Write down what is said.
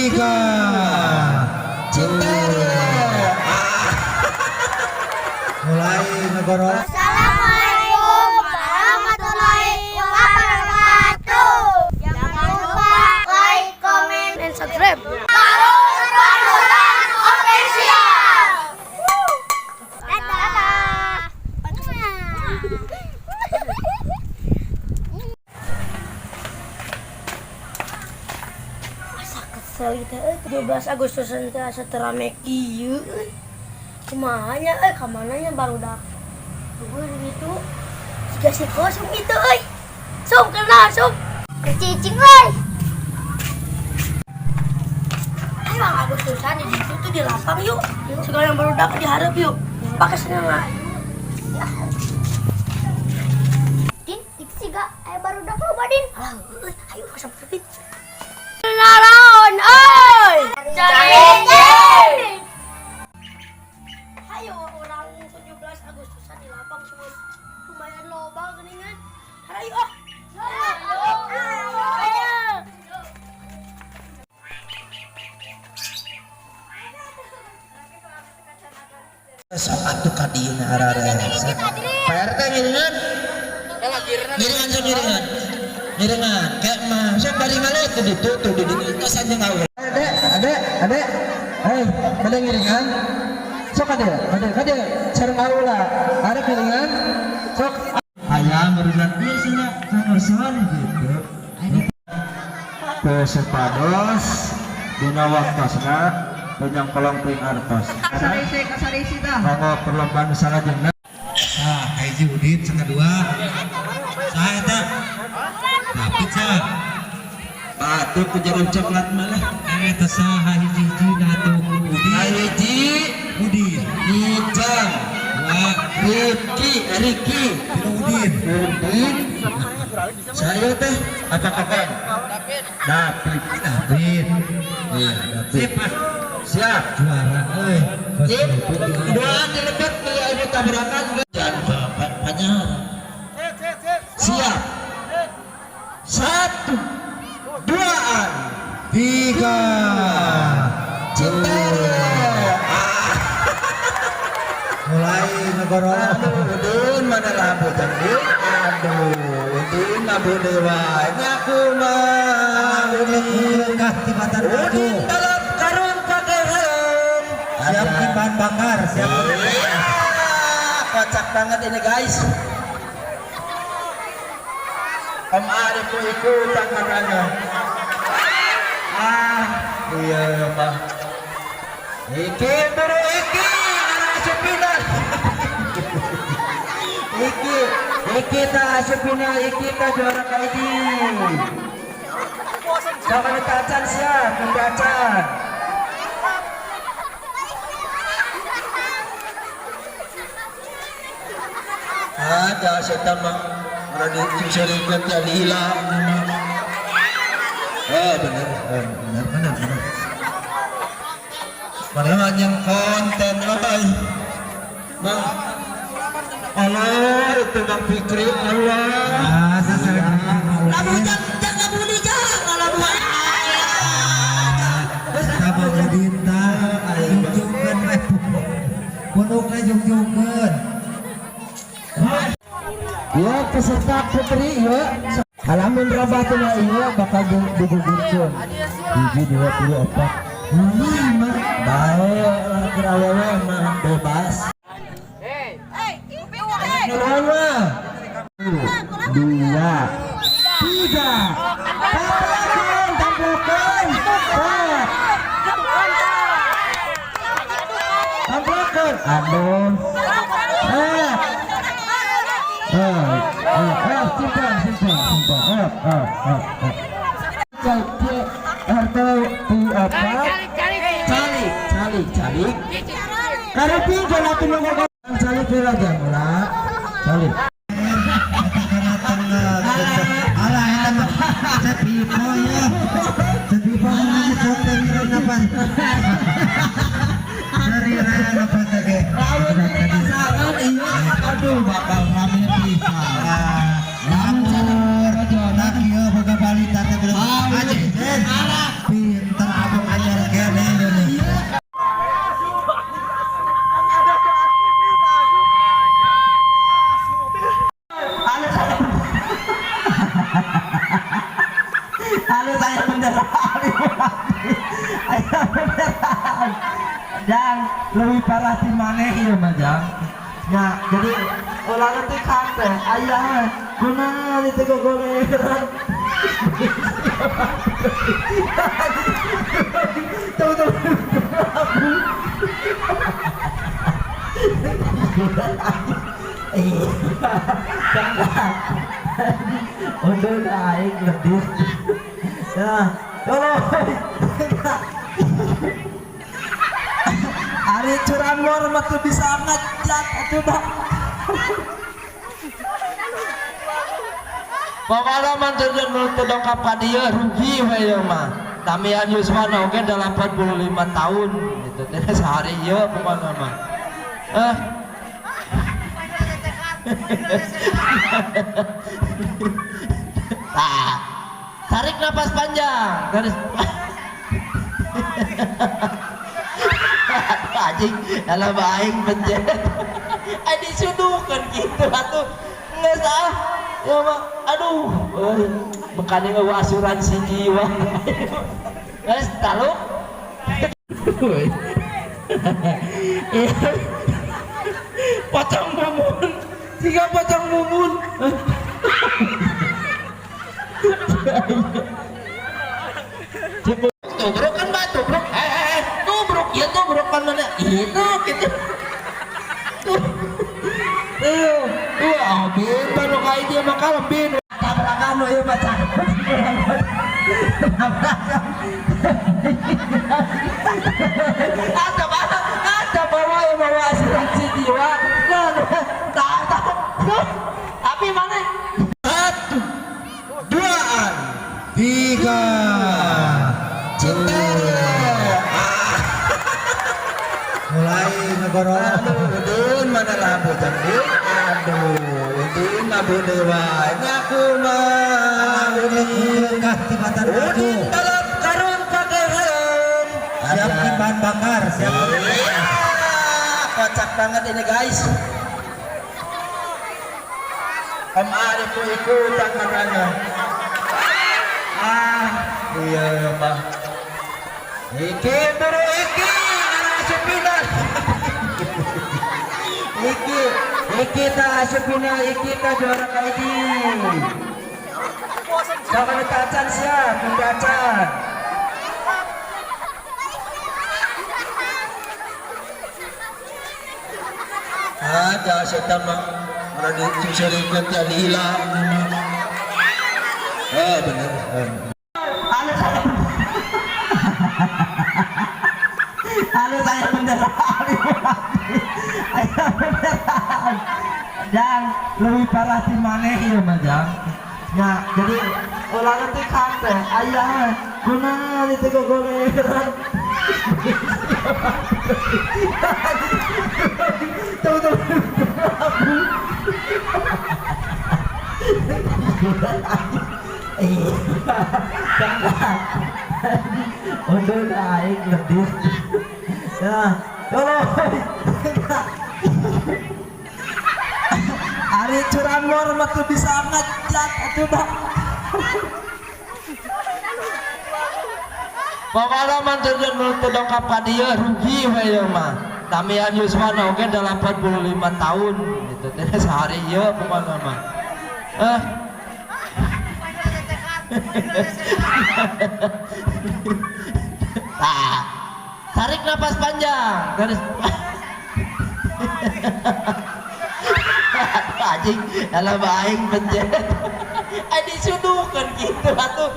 Tiga. Cinta. Mulai ngegorok. Assalamualaikum warahmatullahi wabarakatuh. Jangan lupa like, comment, and subscribe. Garut Panutan Official. Dadah. Dadah. Asa kesel gitu euy, 17 Agustusan teh asa teu rame kieu euy. Kumaha nya euy, ka mana nya barudak? Gue gitu. Siga si kosong itu euy. Sum kenal sum. Cicing euy. Ayo Agustusan di situ tuh di lapang yuk. Segala yang barudak diharap yuk. Pakai senang. Din, itu sih gak aya barudak loba, Din. Alah, euy, ayo samperin. Naraon euy. Cicing. Ayo orang 17 Agustusan di lapang semua lumayan loba geuningan. Ayo ah. Ayo. Sok atuh ka dieu na araresa. Pak RT ngiringan. Ngiringan sok ngiringan. Ngiringan. Kayak mah sok bari ngaleut tuh ditu tuh di ditu tos aja ngawur. Ade, ade, ade. Hei, pada ngiringan. Sok ade, ade, ade. Sareng aula. Arek ngiringan. Sok hayang urusan ieu cenah urusan gitu. Pesepados dina waktosna punyang kolong ping artos. Kanggo perlombaan salajengna. Nah, hiji Udin setengah dua. Saha eta? David saha? Batu ku jarum coklat malah. Eta saha hiji-hiji na tuh Udin. Hiji Udin. Ijang, Dua. Rifki, Riki, Tilu Udin. Udin. Saya teh apa kabar? David. David. Iya, David. Sip ah. Siap. Juara euy. Sip. Doa dilebet beli anu tabrakan jangan bapak banyak. Siap. Satu, duaan, Tiga. Cinta. Mulai ngegorok. Aduh, Udin mana lampu jadi? Aduh, Udin lampu dewa. Ini aku mah. Udin. Kah tibatan baju. Udin balap karung pakai helm. Siap di bahan bakar, siap. Iya, kocak banget ini guys. Om Arif mau ikutan katanya. Ah, iya pak. Iki buru iki, anak asup final. Iki, iki ta asup final, iki ta juara kahiji. Jangan tacan siap, tacan. Ada setan mah udah dicurikan jadi hilang. Eh bener, eh, bener, bener, bener. Padahal yang konten lah bay. Bang, Allah itu Bang Fikri Allah. Ah, sesuai Labu jang, jang labu di jang, labu. Sama Udin tah, jungjungkeun we. Punukna jungjungkeun. Ya peserta putri ya. Halaman rabah tuna iya bakal digugurkeun. Hiji, dua, tilu, opat, lima. Baik, keur awewe mah bebas. Nuhun mah. Dua, tiga. Tampilkan, tampilkan. Empat. Tampilkan. Aduh. Eh. Eh, eh, eh, simpan, simpan, simpan. Eh, eh, eh, eh. Cek, RT opat. Calik, calik, calik. Karepin kalau tunggu calik heula mula. Calik. Alah eta mah Cep Pipo ya. Cep Pipo ngomong konten apa? Dari apa teh ge? Pasangan iya, aduh bakal rame pisan. Lamun, tak ieu boga balita teh belum. Aja, pinter abang. Aya beneran. Jang, lebih parah ti maneh ieu mah, Jang. Ya, jadi ulah nanti teh aya we. Kunaon itu gogoleran. Tuh, tuh. Iya. Undur aing lebih. Nah, tolong. Ari curanmor mah teu bisa ngejat atuh dah. Pokoknya mah teu teu dongkap ka dieu rugi we ieu mah. Tamian yuswana oge 85 tahun gitu teh sehari ieu pokoknya mah. Eh. Nah, tarik napas panjang. Tarik. Anjing, alah aing pencet. Ai disuduhkeun kitu atuh. Geus ah. Ya mah, aduh, euy, bekane eueuh asuransi jiwa. Geus taluk. Pocong mumun. Siga pocong mumun. Tubruk kan Pak, tubruk. Eh, eh, eh, tubruk, ya tubruk kan mana? Itu gitu. Tuh. Tuh, tuh, oh, bin baru kayak dia mah kalem bin. Tabrakan we ieu mah cakep. Tabrakan. Ada apa? Ada bawa yang bawa asuransi jiwa. Nah, tak, tak. Tapi mana? Satu, dua, tiga. Cinta. Mulai ngegorong. Aduh, Udin mana lampu jangkrik? Aduh, Udin lampu dewa. Ini aku mah. Lekah tibatan aku. Udin balap karung pakai helm. Siapkan bahan bakar, siap. Iya, kocak banget ini guys. Om Arif ikutan katanya. Ah, iya mah. Iki buru iki, asup final. Iki, iki ta asup final, iki ta juara kahiji. Jangan tacan siap, tacan. Ada setan mah mana dicurikan tadi hilang. Eh bener. Halo saya. Halo saya beneran. Ayo beneran. Jang, lebih parah ti maneh ieu mah, Jang. Ya, jadi ulah nanti teh aya we. Kunaon itu gogoleran. Tuh, tuh. Iya. Undur aing lebih. Nah, tolong. Ari curanmor mah teu bisa ngejat atuh dah. Pokoknya mah teu teu dongkap ka dieu rugi we ieu mah. Tamian yuswana oge 85 tahun gitu teh sehari ieu pokoknya mah. Eh. Nah, tarik napas panjang. Tarik. Anjing, alah aing pencet. Ai disuduhkeun kitu atuh.